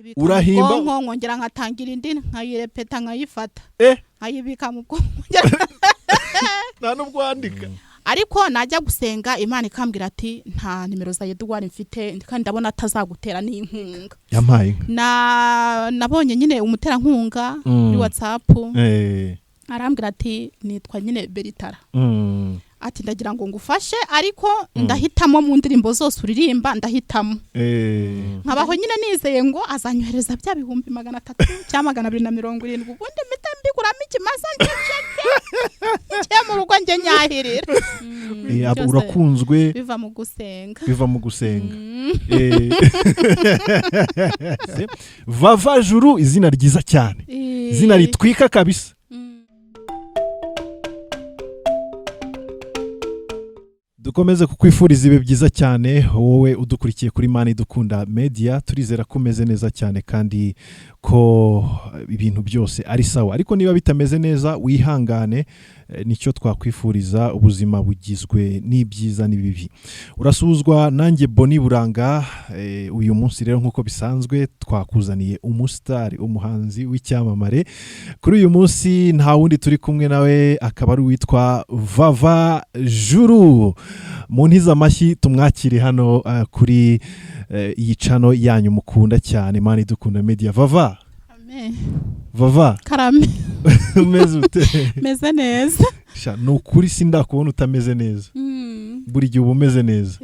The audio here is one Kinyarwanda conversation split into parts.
Nkayibika mu Urahimba? bwonko, nkongera nkatangira indi, nkayirepeta, nkayifata, nkayibika mu bwonko. Nta nubwo wandika? Ariko najya gusenga, Imana ikambwira ati: "Nta nimero za Eduwari mfite, kandi ndabona atazagutera n'inkunga." Yampaye inka. Na nabonye nyine umuterankunga kuri WhatsApp. Arambwira ati: "Nitwa nyine Beritara." Ati: "Ndagira ngo ngufashe, ariko ndahitamo mu ndirimbo zose uririmba, ndahitamo." Nkabaho nyine nizeye ngo azanyohereza bya 300,000 cyangwa 270, ubundi mpita mbiguramo ikimasa, nceceke, njye mu rugo njye nyahirira. Byose Urakunzwe. biva mu gusenga. Biva mu gusenga. Vava Juru, izina ryiza cyane, izina ritwika kabisa. Dukomeze kukwifuriza ibihe byiza cyane, wowe udukurikiye kuri Mani Dukunda Media. Turizera ko umeze neza cyane kandi ko ibintu byose ari sawa, ariko niba bitameze neza wihangane, nicyo twakwifuriza. Ubuzima bugizwe n'ibyiza n'ibibi. Urasuhuzwa nanjye Boni Buranga. Uyu munsi rero, nk'uko bisanzwe, twakuzaniye umusitari, umuhanzi w'icyamamare. Kuri uyu munsi nta wundi turi kumwe nawe, akaba ari uwitwa Vava Juru. Mu ntiza amashyi tumwakire hano kuri iyi channel yanyu mukunda cyane, Mani Dukunda Media. Vava! Amen. Vava! Karame. Umeze ute? Meze neza. Sha, ni ukuri sindakubona utameze neza. Buri gihe uba umeze neza.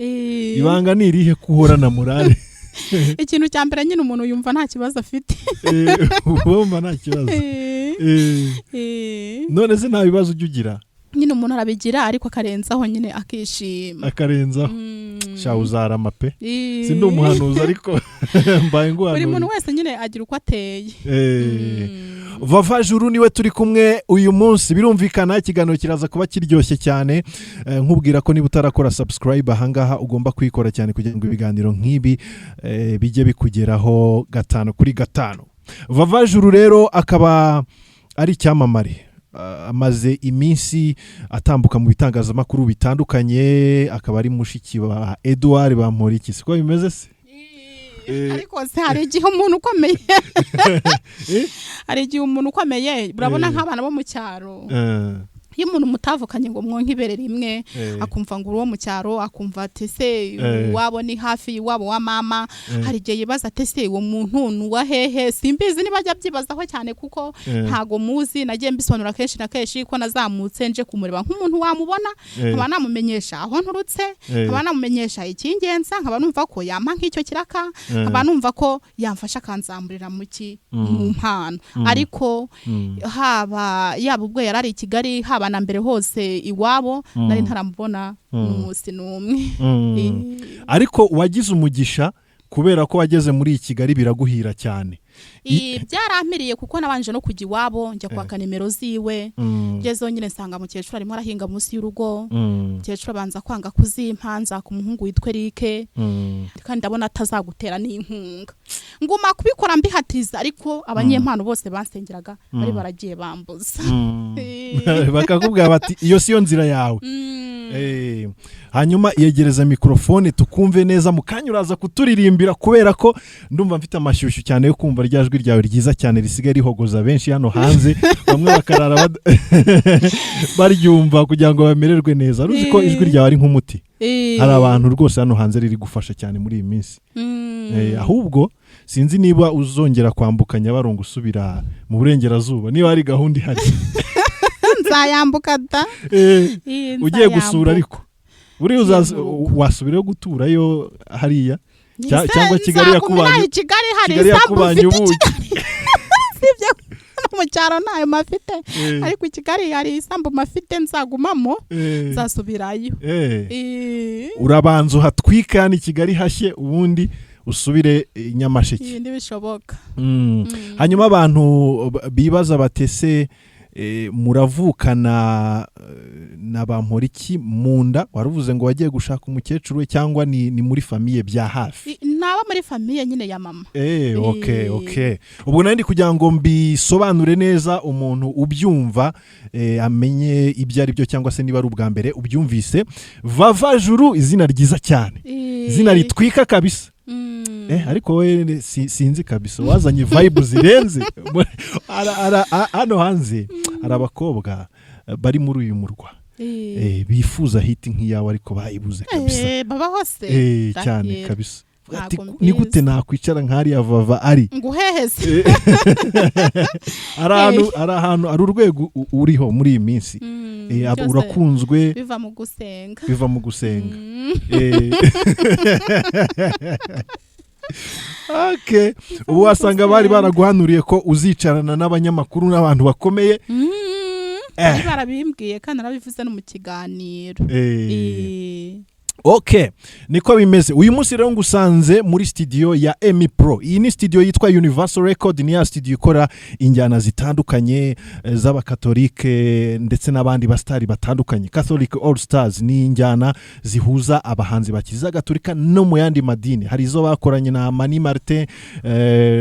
Ibanga ni irihe ko uhorana morale? Ikintu cya mbere nyine, umuntu yumva nta kibazo afite. Uba wumva nta kibazo. None se nta bibazo ujya ugira? Nyine umuntu arabigira, ariko akarenzaho nyine akishima. Akarenzaho. Sha, uzarama pe. Sindi umuhanuzi, ariko mbaye Buri muntu nguhanuye. wese nyine agira uko ateye. Vava Juru niwe turi kumwe uyu munsi. Birumvikana ikiganiro kiraza kuba kiryoshye cyane. Nkubwira ko niba utarakora subscribe ahangaha, ugomba kuyikora cyane kugira ngo ibiganiro nk'ibi bijye bikugeraho gatanu kuri gatanu. Vava Juru rero akaba ari icyamamare. Amaze iminsi atambuka mu bitangazamakuru bitandukanye, akaba ari mushiki wa Edouard Bamporiki, siko bimeze se? Ariko se hari igihe umuntu ukomeye, hari igihe umuntu ukomeye, urabona nk'abana bo mu cyaro, iyo umuntu mutavukanye ngo mwonke ibere rimwe, akumva ngo uri uwo mu cyaro, akumva ati: "Se iwabo ni hafi iwabo wa mama?" Hari igihe yibaza ati: "Se uwo muntu ni uwa hehe?" Simbizi niba ajya abyibazaho cyane, kuko ntago muzi. Nagiye mbisobanura kenshi na kenshi ko nazamutse nje kumureba nk'umuntu wamubona, nkaba namumenyesha aho nturutse, nkaba namumenyesha icyingenza, nkaba numva ko yampa nk'icyo kiraka, nkaba numva ko yamfasha akanzamurira mu ki, mu mpano. Ariko haba yaba ubwo yari ari i Kigali, haba na mbere hose iwabo, nari ntaramubona n'umunsi n'umwe. Ariko wagize umugisha kubera ko wageze muri iyi Kigali biraguhira cyane. Byarampiriye kuko nabanje no kujya iwabo, njya kwaka nimero ziwe. Ngezeho nyine nsanga mukecuru arimo arahinga munsi y'urugo. Mukecuru abanza kwanga kuzimpa, nzaka umuhungu witwa Eric, kandi ndabona atazagutera n'inkunga. Nguma kubikora mbihatiza, ariko abanyempano bose bansengeraga bari baragiye bambuza. Bakakubwira bati: "Iyo siyo nzira yawe." Hanyuma yegereza mikorofone tukumve neza. Mu kanya uraza kuturirimbira, kubera ko ndumva mfite amashyushyu cyane yo kumva rya jwi ryawe ryiza cyane risigaye rihogoza benshi hano hanze, bamwe bakarara baryumva kugira ngo bamererwe neza. Uzi ko ijwi ryawe ari nk'umuti? Hari abantu rwose hano hanze riri gufasha cyane muri iyi minsi. Ahubwo sinzi niba uzongera kwambuka Nyabarongo usubira mu burengerazuba, niba hari gahunda ihari. Nzayambuka da. Ugiye gusura. Nzayambuka. Ariko buriya Ngiye mu rugo. Wasubirayo guturayo hariya? Ese Cyangwa Kigali nzagumira yakubanye i Kigali, hari Kigali isambu yakubanye mfite i ubuki. Kigali. Sibyo, no mu cyaro ntayo mafite, ariko i Kigali hari isambu mafite nzagumamo, nzasubirayo. Urabanza uhatwike hano i Kigali hashye, ubundi usubire i Nyamasheke. Ibi ntibishoboka. Hanyuma abantu bibaza batese muravukana na Bamporiki mu nda? Waravuze ngo wagiye gushaka umukecuru we, cyangwa ni muri famille bya hafi? Naba muri famille nyine ya mama. Okay. Okay, ubwo nari ndi kugira ngo mbisobanure neza, umuntu ubyumva amenye ibyo ari byo, cyangwa se niba ari ubwa mbere ubyumvise. Vava Juru, izina ryiza cyane, izina ritwika kabisa. Ariko wowe sinzi kabisa, wazanye vibe zirenze. Hano hanze hari abakobwa bari muri uyu murwa bifuza hit nk'iyawe, ariko bayibuze kabisa. Baba hose. Cyane kabisa. Ni gute nakwicara nk'ariya Vava ari nguheheze? Ari ahantu ari urwego uriho muri iyi minsi, urakunzwe. Biva mu gusenga. Biva mu gusenga. Okay, ubu wasanga bari baraguhanuriye ko uzicarana n'abanyamakuru n'abantu bakomeye. Barabimbwiye kandi narabivuze no mu kiganiro. Ok, niko bimeze. Uyu munsi rero ngusanze muri studio ya Emi Pro. Iyi ni studio yitwa Universal Record, ni ya studio ikora injyana zitandukanye z'abakatolike ndetse n'abandi basitari batandukanye. Catholic All Stars ni injyana zihuza abahanzi ba Kiliziya Gatolika no mu yandi madini. Hari izo bakoranye na Mani Martin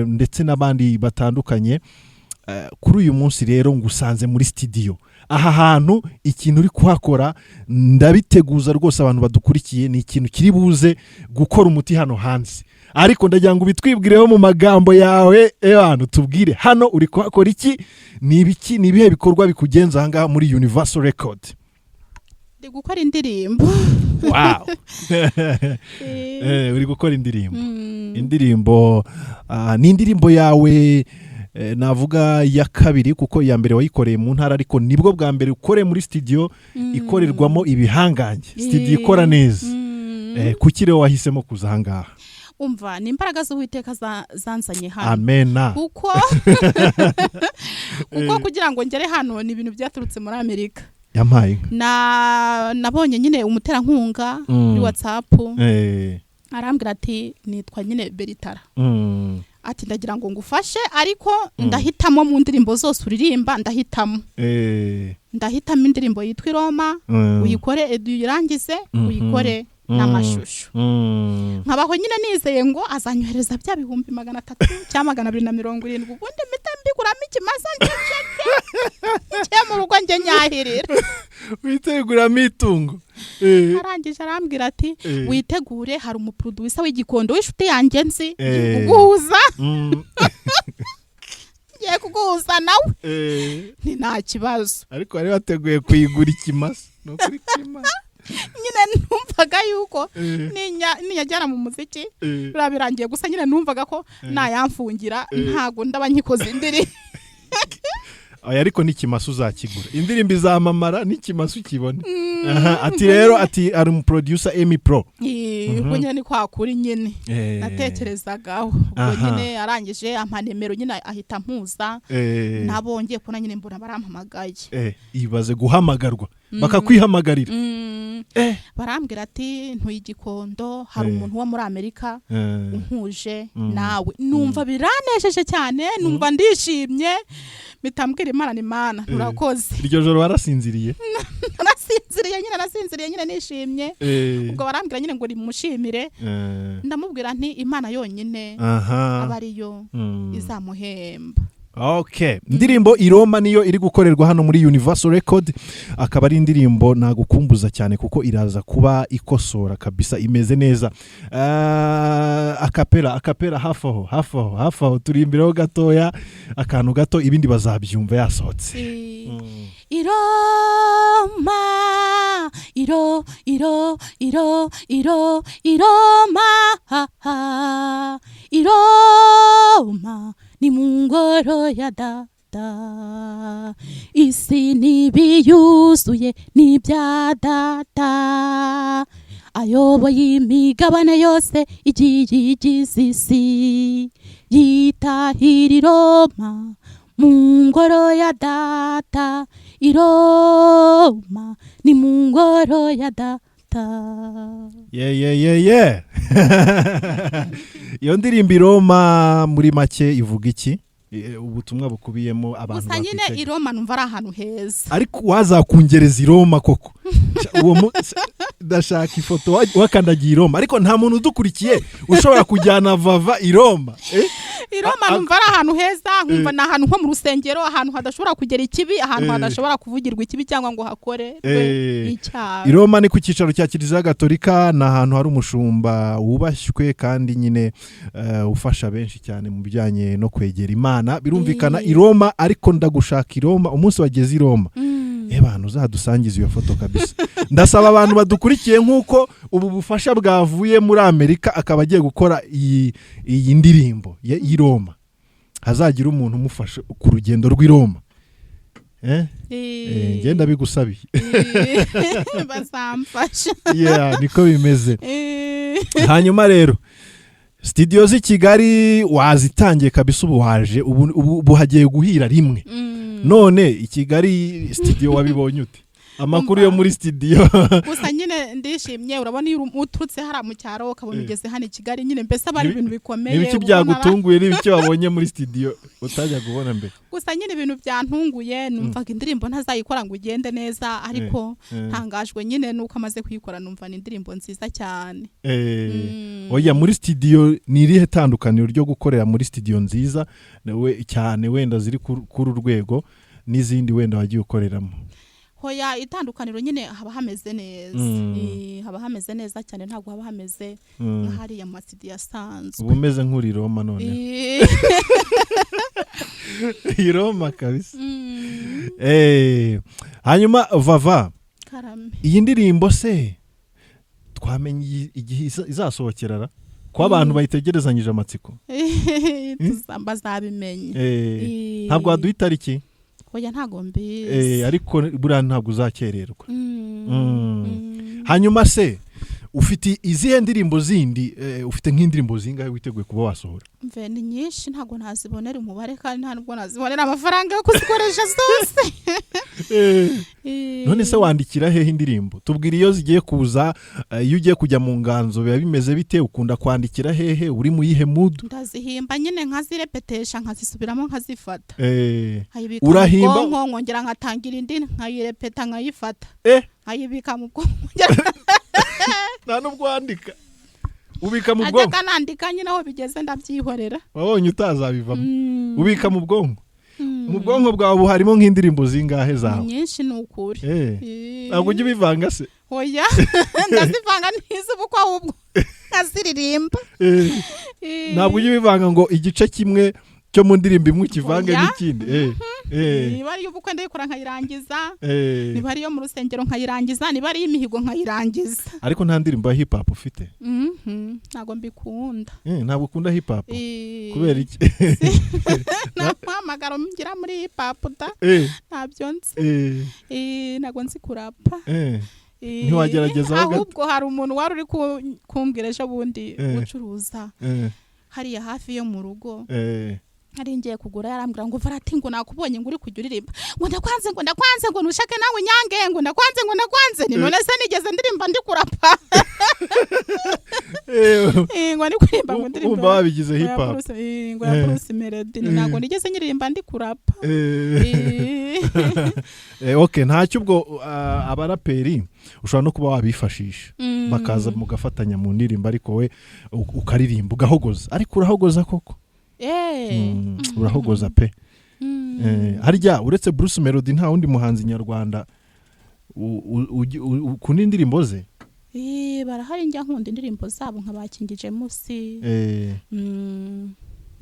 ndetse n'abandi batandukanye. Kuri uyu munsi rero ngusanze muri studio. Aha hantu ikintu uri kuhakora, ndabiteguza rwose abantu badukurikiye, ni ikintu kiri buze gukora umuti hano hanze, ariko ndagira ngo ubitwibwireho mu magambo yawe. Abantu tubwire, hano uri kuhakora iki? Ni ibiki? Ni ibihe bikorwa bikugenza aha ngaha muri Universal Record? Ndi gukora indirimbo. Wow, uri gukora indirimbo. Indirimbo ni indirimbo yawe navuga ya kabiri, kuko iya mbere wayikoreye mu ntara, ariko nibwo bwa mbere ukoreye muri studio ikorerwamo ibihangange, studio ikora neza. Kuki rero wahisemo kuza aha ngaha? Umva, ni imbaraga z'Uwiteka zanzanye hano. Amena. Kuko kugira ngo ngere hano ni ibintu byaturutse muri Amerika. Yampaye. Nabonye nyine umuterankunga kuri WhatsApp, arambwira ati: "Nitwa nyine Beritara," ati: "Ndagira ngo ngufashe, ariko ndahitamo mu ndirimbo zose uririmba, ndahitamo indirimbo yitwa Iroma, uyikore, uyirangize, uyikore n'amashusho." Nkabaho nyine nizeye ngo azanyohereza bya 300,000 cyangwa 270, ubundi mpita mbiguramo ikimasa, nceceke, njye mu rugo njye nyahirira. Witeguramo itungo. Arangije arambwira ati: "Witegure, hari umuproducer w'Igikondo w'inshuti yanjye nzi, kuguhuza, ngiye kuguhuza nawe." Ni nta kibazo. Ariko wari wateguye kuyigura ikimasa, ni ukuri kw'Imana. Nyine numvaga yuko ninyajyana mu muziki biriya birangiye, gusa nyine numvaga ko nayamfungira ntago ndaba nkikoze indirimbo. Oya, ariko n'ikimasa uzakigura, indirimbo izamamara n'ikimasa ukibone. Aha, ati rero, ati ari umuproducer Emi Pro. Ubwo nyine ni kwa kuri nyine natekerezagaho ubwo. Nyine arangije ampa nimero, nyine ahita ampuza nabo, ngiye kubona nyine mbona barampamagaye. Ibaze guhamagarwa bakakwihamagarira. Barambwira ati: "Ntuye Igikondo, hari umuntu wo muri Amerika umpuje nawe." Numva biranejeje cyane, numva ndishimye, mpita mbwira Imana: "Ni Imana, nturakoze." Iryo joro warasinziriye? Nasinziriye nyine, nasinziriye nyine nishimye. Ubwo barambwira nyine ngo nimushimire. Ndamubwira nti: "Imana yonyine aba ariyo izamuhemba." Okay, indirimbo Iroma niyo iri gukorerwa hano muri Universal Record, akaba ari indirimbo nagukumbuza cyane kuko iraza kuba ikosora kabisa, imeze neza. Acapella, acapella, hafi aho, hafi aho, hafi aho, turimbiraho gatoya, akantu gato, ibindi bazabyumva yasohotse. Iroma, iro iro iro iro Iroma ha, ha. Iroma ni mu ngoro ya Data, isi n'ibiyuzuye n'ibya Data, ayoboye imigabane yose igiye igize isi, yitahira Iroma mu ngoro ya Data. Iroma ni mu ngoro ya Data. Ye, iyo ndirimbo Iroma muri make ivuga iki? Ubutumwa bukubiyemo abantu Gusa nyine bakwitega. Iroma numva ari ahantu heza. Ariko wazakungereza Iroma koko. Uwo ndashaka ifoto wakandagiye i Roma, ariko nta muntu udukurikiye ushobora kujyana Vava i Roma. I Roma numva ari ahantu heza, nkumva ni ahantu nko mu rusengero, ahantu hadashobora kugera ikibi, ahantu hadashobora kuvugirwa ikibi cyangwa ngo hakorerwe icyaha. I Roma ni ku cyicaro cya Kiliziya Gatolika, ni ahantu hari umushumba wubashywe kandi nyine ufasha benshi cyane mu bijyanye no kwegera Imana, birumvikana. I Roma, ariko ndagushaka i Roma, umunsi wageze i Roma, abantu uzadusangiza iyo foto kabisa. Ndasaba abantu badukurikiye, nk'uko ubu bufasha bwavuye muri Amerika akaba agiye gukora iyi ndirimbo y'i Roma, hazagira umuntu umufasha ku rugendo rw'i Roma. Ngenda bigusabiye. Bazamfasha. Yeah, niko bimeze. Hanyuma rero studio z'i Kigali wazitangiye kabisa, ubu waje ubu hagiye guhira rimwe. None i Kigali studio wabibonye ute? Amakuru yo muri studio? Gusa nyine ndishimye. Urabona iyo uturutse hariya mu cyaro ukabona ugeze hano i Kigali nyine, mbese aba ari ibintu bikomeye. N'ibiki byagutunguye? N'ibiki wabonye muri studio utajya kubona mbere? Gusa nyine ibintu byantunguye, numvaga indirimbo ntazayikora ngo ugende neza, ariko ntangajwe nyine nuko amaze kuyikora numva ni indirimbo nziza cyane. Oya, muri studio ni irihe tandukaniro ryo gukorera muri studio nziza cyane wenda ziri kuri uru rwego n'izindi wenda wagiye ukoreramo? Hoya, itandukaniro nyine haba hameze neza. Haba hameze neza cyane, ntabwo haba hameze nka hariya mu masitidiyo asanzwe. Uba umeze nk'uri i Roma none, i Roma kabisa. Hanyuma Vava, Karame. iyi ndirimbo se twamenye igihe izasohokera ra? Ko abantu bayitegerezanyije amatsiko? Bazabimenya. Ntabwo waduha itariki? Oya, ntabwo mbizi. Ariko buriya ntabwo uzakererwa. Hanyuma se ufite izihe ndirimbo zindi? Ufite nk'indirimbo zingahe witeguye kuba wasohora? Mve, ni nyinshi, ntabwo nazibonera umubare kandi nta nubwo nazibonera amafaranga yo kuzikoresha zose. None se wandikira hehe indirimbo? Tubwira iyo zigiye kuza, iyo ugiye kujya mu nganzo biba bimeze bite? Ukunda kwandikira hehe? Uri mu yihe mood? Ndazihimba nyine, nkazirepetesha, nkazisubiramo, nkazifata, nkayibika mu Urahimba? bwonko, nkongera nkatangira indi, nkayirepeta, nkayifata, nkayibika mu bwonko. Nta nubwo wandika, ubika mu bwonko? Najyaga nandika nyine, aho bigeze ndabyihorera. Wabonye utazabivamo. Ubika mu bwonko. Mu bwonko bwawe ubu harimo nk'indirimbo zingahe Ni zawe? nyinshi, ni ukuri. Ntabwo ujya ubivanga se? Oya, ndazivanga n'iz'ubukwe ahubwo nkaziririmba. Ntabwo ujya ubivanga ngo igice kimwe cyo mu ndirimbo imwe ukivange Oya. n'ikindi? Niba ari iy'ubukwe ndayikora nkayirangiza, niba ari iyo mu rusengero nkayirangiza, niba ari iy'imihigo nkayirangiza. Ariko nta ndirimbo ya hip hop ufite? Ntabwo mbikunda. Ntabwo ukunda hip hop? Kubera iki? Nta muhamagaro ngira muri hip hop da. Ntabyo nzi. Ntabwo nzi kurapa. Ntiwagerageza ho gato? Ahubwo hari umuntu wari uri kumbwira ejo bundi, ucuruza hariya hafi yo mu rugo, nari ngiye kugura, yarambwira ngo: "Varati," ngo "nakubonye," ngo "uri kujya uririmba," ngo "ndakwanze," ngo "ndakwanze," ngo "nushake nawe nyange," ngo "ndakwanze," ngo "ndakwanze." Ni none se nigeze ndirimba ndi kurapa? Ngo ndi kuririmba ngo ndirimba Wumva wabigize hip hop. Ngo ya Bruce Melody. Ntabwo nigeze nyiririmba ndi kurapa. Okay, ntacyo ubwo, abaraperi ushobora no kuba wabifashisha, bakaza mugafatanya mu ndirimbo, ariko we ukaririmba ugahogoza. Ariko urahogoza koko. Urahogoza pe. Harya uretse Bruce Melody nta wundi muhanzi nyarwanda ukunda indirimbo ze? Barahari, njya nkunda indirimbo zabo nka ba King James.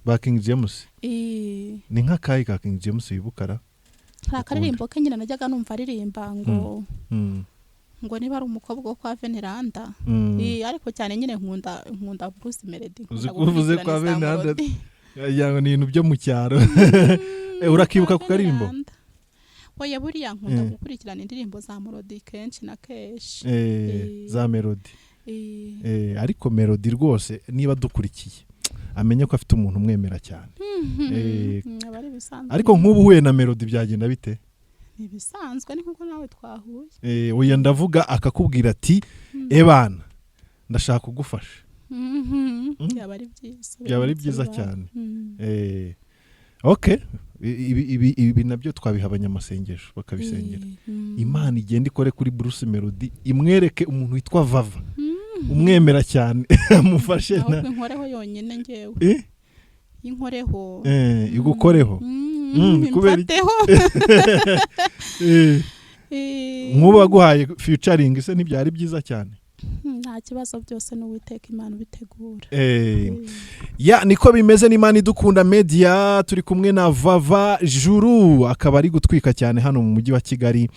Ba King James? Ni nk'akahe ka King James wibukara? Hari akaririmbo ke nyine najyaga numva aririmba ngo ngo niba ari umukobwa wo kwa Veneranda. Ariko cyane nyine nkunda Bruce Melody. Uzi Nkunda ko uvuze gukurikirana kwa iza Veneranda, Melody. wagira ngo ni ibintu byo mu cyaro. Urakibuka ku karirimbo? Veneranda. Oya, buriya nkunda gukurikirana indirimbo za Melody kenshi na kenshi. Za Melody. Ariko Melody rwose niba dukurikiye amenye ko afite umuntu umwemera cyane. Aba ari ibisanzwe. Ariko nk'ubu uhuye na Melody byagenda bite? Ni ibisanzwe, ni nkuko nawe twahuye. Oya, ndavuga akakubwira ati: "Ebana, ndashaka kugufasha." Byaba ari byiza. Byaba ari Biramutse byiza bibaye. cyane. Ok. Ibi nabyo twabiha abanyamasengesho bakabisengera. Imana igenda ikore kuri Bruce Melody, imwereke umuntu witwa Vava umwemera cyane, amufashe na Ahubwo inkoreho yonyine ngewe. Eh? Inkoreho. Igukoreho. Kubera iki? Imfateho. Nk'ubu baguhaye featuring se, ntibyari byiza cyane? Nta kibazo, byose ni Uwiteka Imana ubitegura. Ya, niko bimeze. N'Imana Idukunda Media, turi kumwe na Vava Juru, akaba ari gutwika cyane hano mu mujyi wa Kigali.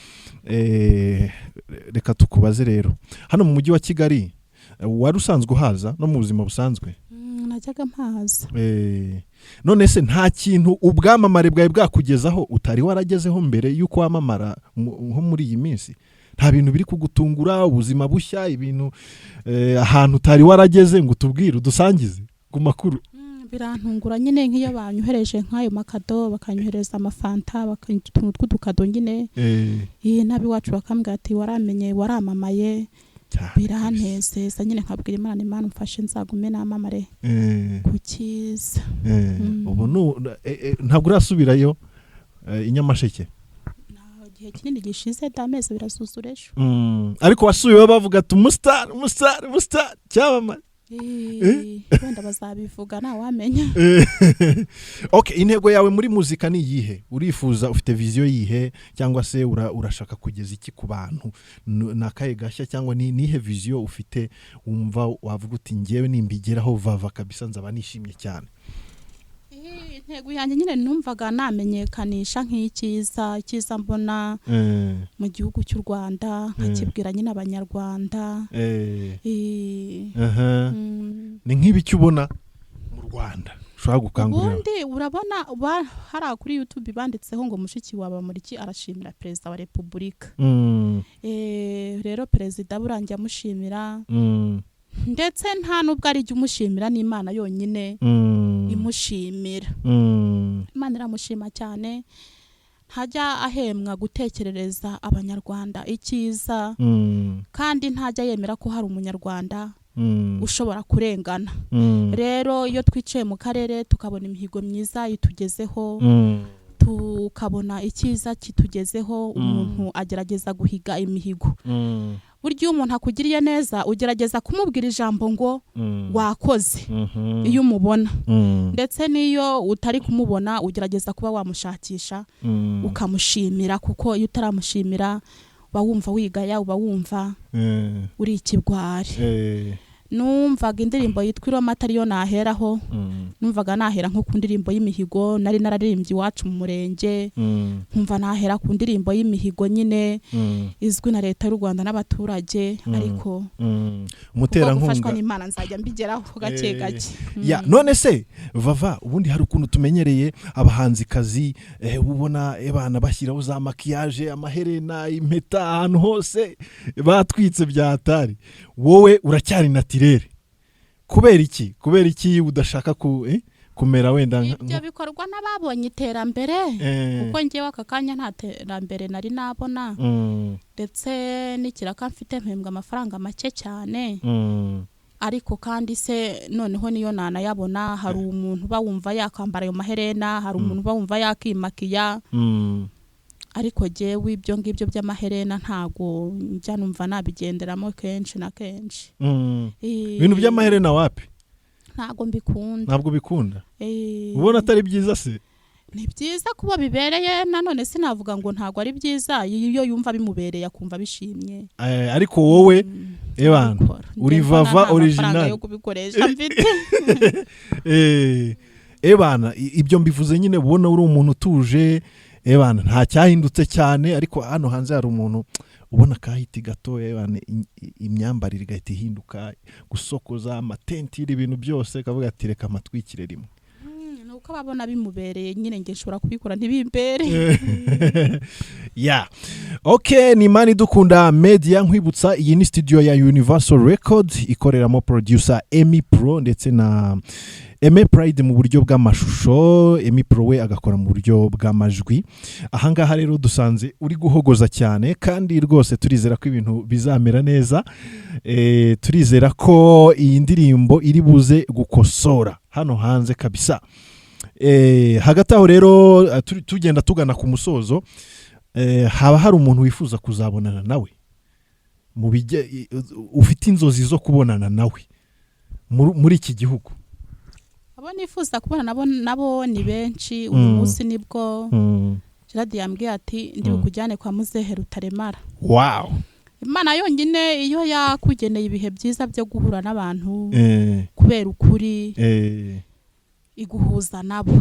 Reka tukubaze rero, hano mu mujyi wa Kigali wari usanzwe uhaza no mu buzima busanzwe? Najyaga mpaza. None se nta kintu ubwamamare bwawe bwakugezaho utari waragezeho mbere y'uko wamamara, nko muri iyi minsi nta bintu biri kugutungura, ubuzima bushya, ibintu ahantu utari warageze, ngo utubwire, udusangize ku makuru? Birantungura nyine, nk'iyo banyohereje nk'ayo makado, bakanyohereza amafanta, utuntu tw'udukado nyine. Iyi n'ab'iwacu bakambwira ati: "Waramenye, waramamaye." Cyane. Biranezeza nyine, nkabwira Imana: "Imana umfashe nzagume namamare ku cyiza." Ubu ntabwo urasubirayo i Nyamasheke? Nta gihe kinini gishize da, amezi birazuzura ejo. Ariko wasubiyeho bavuga ati: "Umusitari, umusitari, umusitari, cyamamare." Wenda bazabivuga, ntawamenya. Okay, intego yawe muri muzika ni iyihe? Urifuza, ufite vision yihe, cyangwa se urashaka kugeza iki ku bantu? Ni akahe gashya, cyangwa ni nihe vision ufite wumva wavuga uti: "Ngewe nimbigeraho, Vava kabisa nzaba nishimye cyane"? Intego yanjye nyine numvaga namenyekanisha nk'icyiza, icyiza mbona mu gihugu cy'u Rwanda, nkakibwira nyine Abanyarwanda. Ni nk'ibiki ubona mu Rwanda ushobora gukangurira? Ubundi urabona hariya kuri YouTube banditseho ngo mushiki wa Bamuriki arashimira Perezida wa Repubulika. Rero Perezida burangiye amushimira, ndetse nta nubwo ari jya umushimira, n'Imana yonyine imushimira. Imana iramushima cyane, ntajya ahembwa gutekerereza Abanyarwanda icyiza, kandi ntajya yemera ko hari Umunyarwanda ushobora kurengana. Rero iyo twicaye mu karere tukabona imihigo myiza itugezeho, tukabona icyiza kitugezeho, umuntu agerageza guhiga imihigo. Burya iyo umuntu akugiriye neza, ugerageza kumubwira ijambo ngo "Wakoze", iyo umubona. Ndetse n'iyo utari kumubona, ugerageza kuba wamushakisha ukamushimira, kuko iyo utaramushimira uba wumva wigaya, uba wumva uri ikigwari. Numvaga indirimbo yitwa "Iromata" ariyo naheraho. Numvaga nahera nko ku ndirimbo y'imihigo nari nararirimbye iwacu mu murenge, nkumva nahera ku ndirimbo y'imihigo nyine izwi na Leta y'u Rwanda n'abaturage, ariko kuko Umuterankunga. gufashwa n'Imana nzajya mbigeraho gake gake. Ya, none se Vava, ubundi hari ukuntu tumenyereye abahanzikazi, ubona abana bashyiraho za maquillage, amaherena, impeta, ahantu hose batwitse bya hatari. Wowe uracyari naturelle, kubera iki? Kubera iki udashaka kumera wenda Ibyo bikorwa n'ababonye iterambere, kuko ngewe aka kanya nta terambere nari nabona. Ndetse n'ikiraka mfite, mpembwa amafaranga make cyane. Ariko kandi se noneho niyo nanayabona, hari umuntu uba wumva yakambara ayo maherena, hari umuntu uba wumva yakimakiya. Ariko jyewe ibyo ngibyo by'amaherena ntago njya numva nabigenderamo kenshi na kenshi. Ibintu by'amaherena wapi? Ntago mbikunda. Ntabwo bikunda? Ubona atari byiza se? Ni byiza kuba bibereye, nanone sinavuga ngo ntago ari byiza, iyo yumva bimubereye akumva bishimye. Ariko wowe ebana Abikora. uri Njye mbona Vava nta mafaranga original. yo kubikoresha mfite. Ebana ibyo mbivuze nyine ubona uri umuntu utuje, ebana nta cyahindutse cyane, ariko hano hanze hari umuntu ubona akahiti gato, ebana imyambarire igahita ihinduka, gusokoza, amatentire, ibintu byose, kavuga ati: "Reka amatwikire rimwe." Ni uko ababona bimubereye nyine, njye nshobora kubikora ntibimbere. Ya, ok, ni Imana Idukunda Media. Nkwibutsa, iyi ni studio ya Universal Record ikoreramo producer Emi Pro ndetse na Eme Pride mu buryo bw'amashusho, Emi Pro we agakora mu buryo bw'amajwi. Ahangaha rero dusanze uri guhogoza cyane, kandi rwose turizera ko ibintu bizamera neza. Turizera ko iyi ndirimbo iri buze gukosora hano hanze kabisa. Hagati aho rero tugenda tugana ku musozo, haba hari umuntu wifuza kuzabonana nawe mu ufite inzozi zo kubonana nawe muri iki gihugu? Abo nifuza kubona nabo ni benshi. Uyu munsi nibwo Gerard yambwiye ati ndi bukujyane kwa muzehe Rutaremara. Wow. Imana yonyine iyo yakugeneye ibihe byiza byo guhura n'abantu kubera ukuri iguhuza nabo.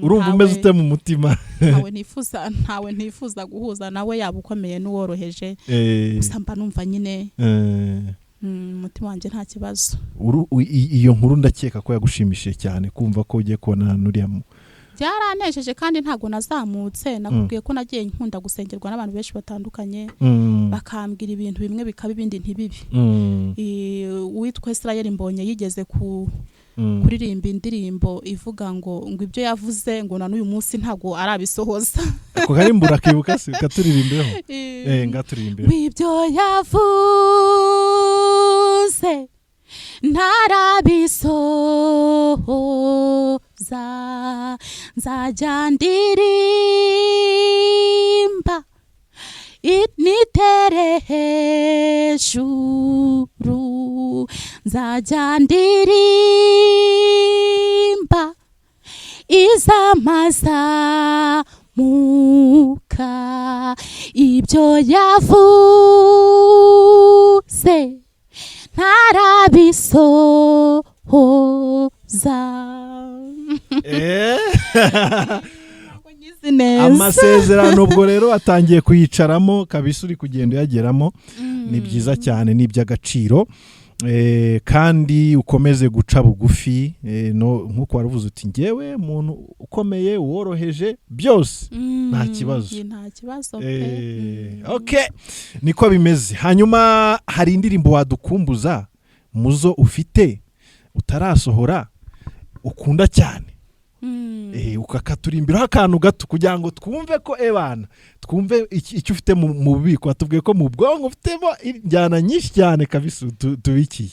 Urumva umeze ute mu mutima? Ntawe ntifuza guhuza nawe, yaba ukomeye n'uworoheje. Gusa mba numva nyine umutima wanjye nta kibazo. Iyo nkuru ndakeka ko yagushimishije cyane, kumva ko ugiye kubona nuriya Byaranejeje kandi ntago nazamutse. Nakubwiye ko nagiye nkunda gusengerwa n'abantu benshi batandukanye, bakambwira ibintu bimwe bikaba ibindi ntibibi. Uwitwa Israel Mbonye yigeze kuririmba indirimbo ivuga ngo ibyo yavuze ngo na n'uyu munsi ntago arabisohoza. Ako karimbo urakibuka se? Katuririmbeho. Ngaturirimbeho. Ibyo yavuze ntarabisohoza, nzajya ndirimba nitere hejuru, nzajya ndirimba izamazamuka, ibyo yavuze ntarabisohoza. Amasezerano ubwo rero atangiye kuyicaramo kabisa, uri kugenda uyageramo. Ni byiza cyane, ni iby'agaciro. Kandi ukomeze guca bugufi, nkuko waravuze uti ngewe umuntu ukomeye woroheje byose nta kibazo. Nta kibazo pe. Okay, niko bimeze. Hanyuma hari indirimbo wadukumbuza muzo ufite utarasohora ukunda cyane, ukakaturimbiraho akantu gato kugira ngo twumve ko ebana, twumve icyo ufite mu bubiko. Watubwiye ko mu bwonko ufitemo injyana nyinshi cyane kabisa tubikiye.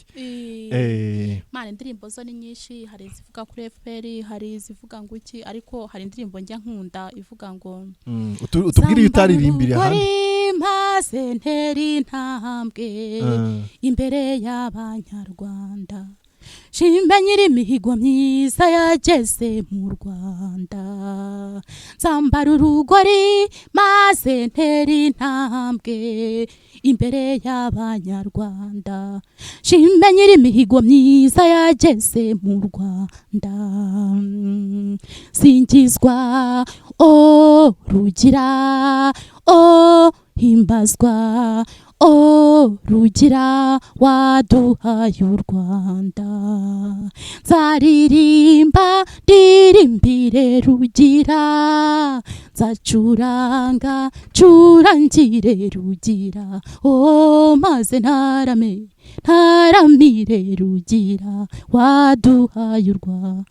Mana, indirimbo zo ni nyinshi, hari izivuga kuri FPR, hari izivuga ngo iki, ariko hari indirimbo njya nkunda ivuga ngo utubwire iyo utaririmbira hano. Maze ntera intambwe imbere y'Abanyarwanda, shimbe nyiri imihigo myiza yageze mu Rwanda, nzambara urugori maze ntera intambwe imbere y'Abanyarwanda, shimbe nyiri imihigo myiza yageze mu Rwanda, singizwa o Rugira o himbazwa o Rugira waduhaye u Rwanda, nzaririmba ndirimbire Rugira, nzacuranga curangire Rugira, o maze ntarame ntaramire Rugira waduhaye u Rwanda.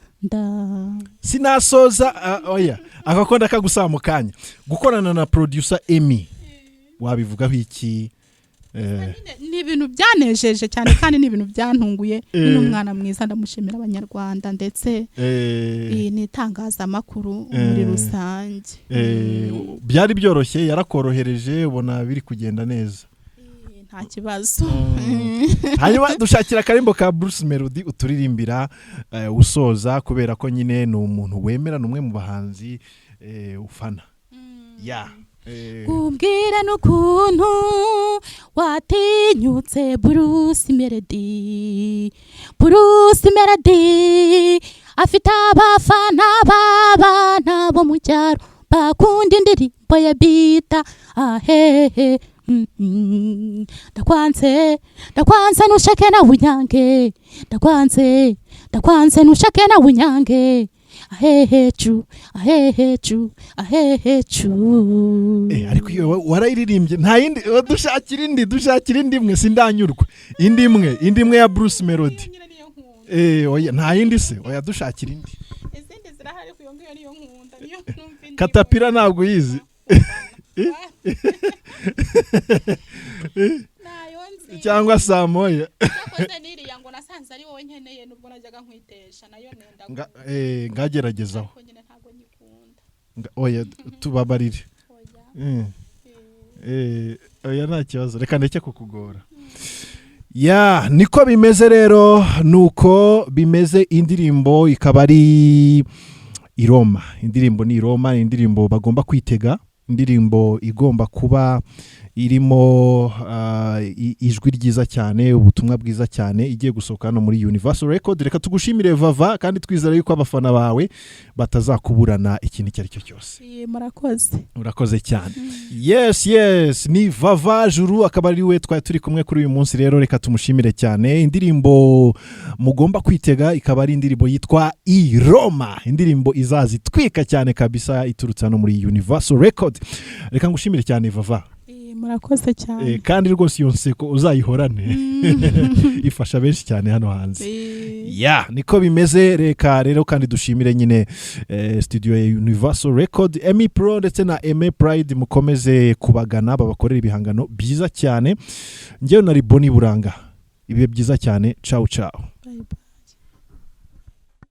Sinasoza oya akakonda kagusaba mu kanya gukorana na producer Emmy, wabivugaho iki? Ni ibintu byanejeje cyane kandi ni ibintu byantunguye. Ni umwana mwiza, ndamushimira Abanyarwanda ndetse ni itangazamakuru muri rusange. Byari byoroshye, yarakorohereje, ubona biri kugenda neza, nta kibazo. Hanyuma dushakira akarimbo ka Bruce Melody uturirimbira usoza, kubera ko nyine ni umuntu wemera, ni umwe mu bahanzi ufana. Kumbwira n'ukuntu watinyutse Bruce Melody. Bruce Melody afite abafana b'abana bo mu cyaro bakunda indirimbo ya bita ahehe. Ndakwanze ndakwanze nushake na unyange, ndakwanze ndakwanze nushake na unyange, ahehe chu ahehe chu ahehe chu. Ariko iyo warayiririmbye nta yindi, dushakira indi, dushakira indi imwe, sindanyurwa. Indi imwe, indi imwe ya Bruce Melody. Oya nta yindi se, oya dushakira indi. Izindi zirahari kuyo ngiyo niyo nkunda, niyo numva indi. Katapira ntabwo yizi. Cyangwa saa moya. Cyakoze niriya ngo nasanze ari wowe nkeneye. nkeneye, nubwo najyaga nkwitesha nayo nenda Ngageragezaho. Ariko nyine ntabwo nyikunda. Oya, tubabarire. Oya. Oya, nta kibazo, reka ndeke kukugora. Ya, niko bimeze rero, nuko bimeze. Indirimbo ikaba ari Iroma. Indirimbo ni Iroma, ni indirimbo bagomba kwitega, indirimbo igomba kuba irimo ijwi ryiza cyane, ubutumwa bwiza cyane, igiye gusohoka hano muri Universal Record. Reka tugushimire, Vava, kandi twizere yuko abafana bawe batazakuburana ikintu icyo ari cyo cyose. Murakoze. Urakoze cyane. Yes, ni Vava Juru, akaba ari we twari turi kumwe kuri uyu munsi. Rero reka tumushimire cyane. Indirimbo mugomba kwitega ikaba ari indirimbo yitwa Iroma, indirimbo izaza itwika cyane kabisa, iturutse hano muri Universal Record. Reka ngushimire cyane, Vava. Murakoze cyane. Kandi rwose iyo nseko uzayihorane, ifasha benshi cyane hano hanze. Ya, niko bimeze. Reka rero kandi dushimire nyine studio ya Universal Record, Emi Pro ndetse na Eme Pride. Mukomeze kubagana babakorera ibihangano byiza cyane. Njyewe na Riboni Buranga, ibihe byiza cyane. Ciao ciao. Bye bye.